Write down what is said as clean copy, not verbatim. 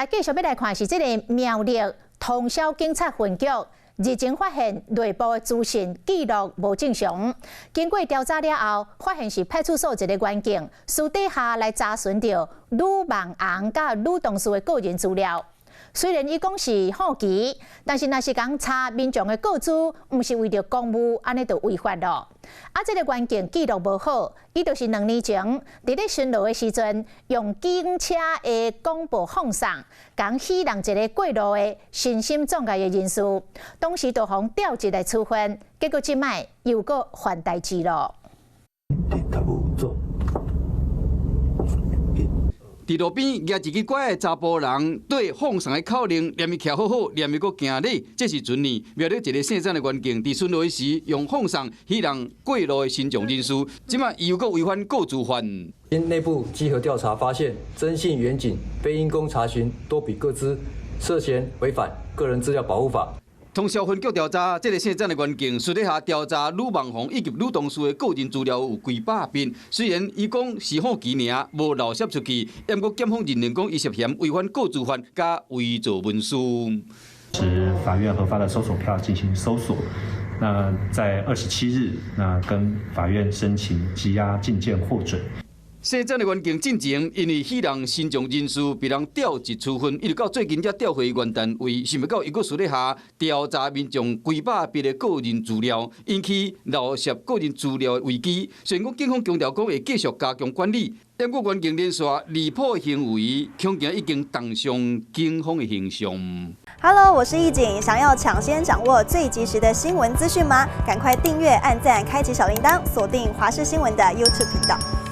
繼續欲來看是這个苗栗通霄警察分局日前發現內部的資訊記錄無正常，經過調查了後，發現是派出所一个員警私底下來查詢著呂孟紅佮女同事的個人資料。雖然伊講是好奇，但是若是共查民眾的個資，毋是為著公務，按呢就違法囉。啊，這个員警記錄無好，伊就是2年前佇咧巡邏的時陣，用警車的廣播放送，共戲弄一个過路的身心障礙的人士，當時就予調職來處分，結果這擺又閣犯代誌囉。佇路邊舉一支拐的查埔人，對放送的口令念伊徛好好，念伊閣行禮。這是前年苗栗一个姓曾的員警，佇巡邏時用放送戲弄過路的身障人士，這擺伊又閣違反個資法。經內部稽核調查發現，曾姓員警非因公查詢多筆個資，涉嫌違反個人資料保護法。通霄分局調查，這个姓曾的員警私底下調查呂孟紅以及女同事的個人資料有幾百筆。雖然伊講是好奇爾，無漏洩出去，毋過檢方認定講伊涉嫌違反個資法佮偽造文書。時法院核發的搜索票進行搜索，那在27日，那跟法院申請羈押禁見獲准。姓曾的員警進前因為戲弄身障人士被人調職處分，一直到最近才調回原單位，想袂到伊閣私底下調查民眾幾百筆的個人資料，引起漏洩個人資料的危機。雖然講警方強調講會繼續加強管理，毋過員警連續離譜行為，恐驚已經重傷警方的形象。 Hello，我是易景，想要搶先掌握最及時的新聞資訊嗎？趕快訂閱、按讚、開啟小鈴鐺，鎖定華視新聞的 YouTube 頻道。